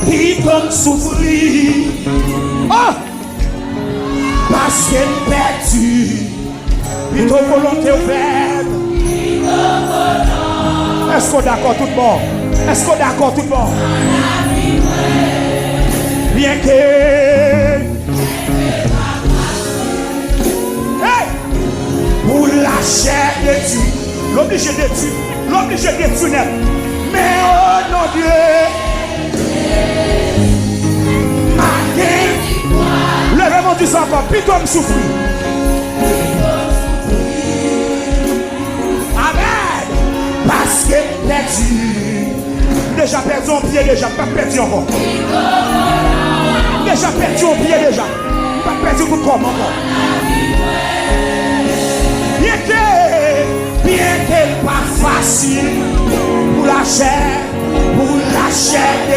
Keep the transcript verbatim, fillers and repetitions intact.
Pito m soufri. Oh! Paske m pèdi. Pito volonte w fèt. Èske w dakò tout bon? Èske w dakò tout bon? Byenke Hey! Pou lachè detwi. L oblije detwi. L oblije detwi nèt. Men o non de Maten. Leve men w di sa ankò. Pito m soufri. Amèn. Paske m pèdi. M deja pèdi yon pye deja, m p ap pèdi ankò. M deja pèdi yon pye deja, m p ap pèdi tout kò m ankò. Byenke, byenke l pa fasil pou lachè, pou lachè de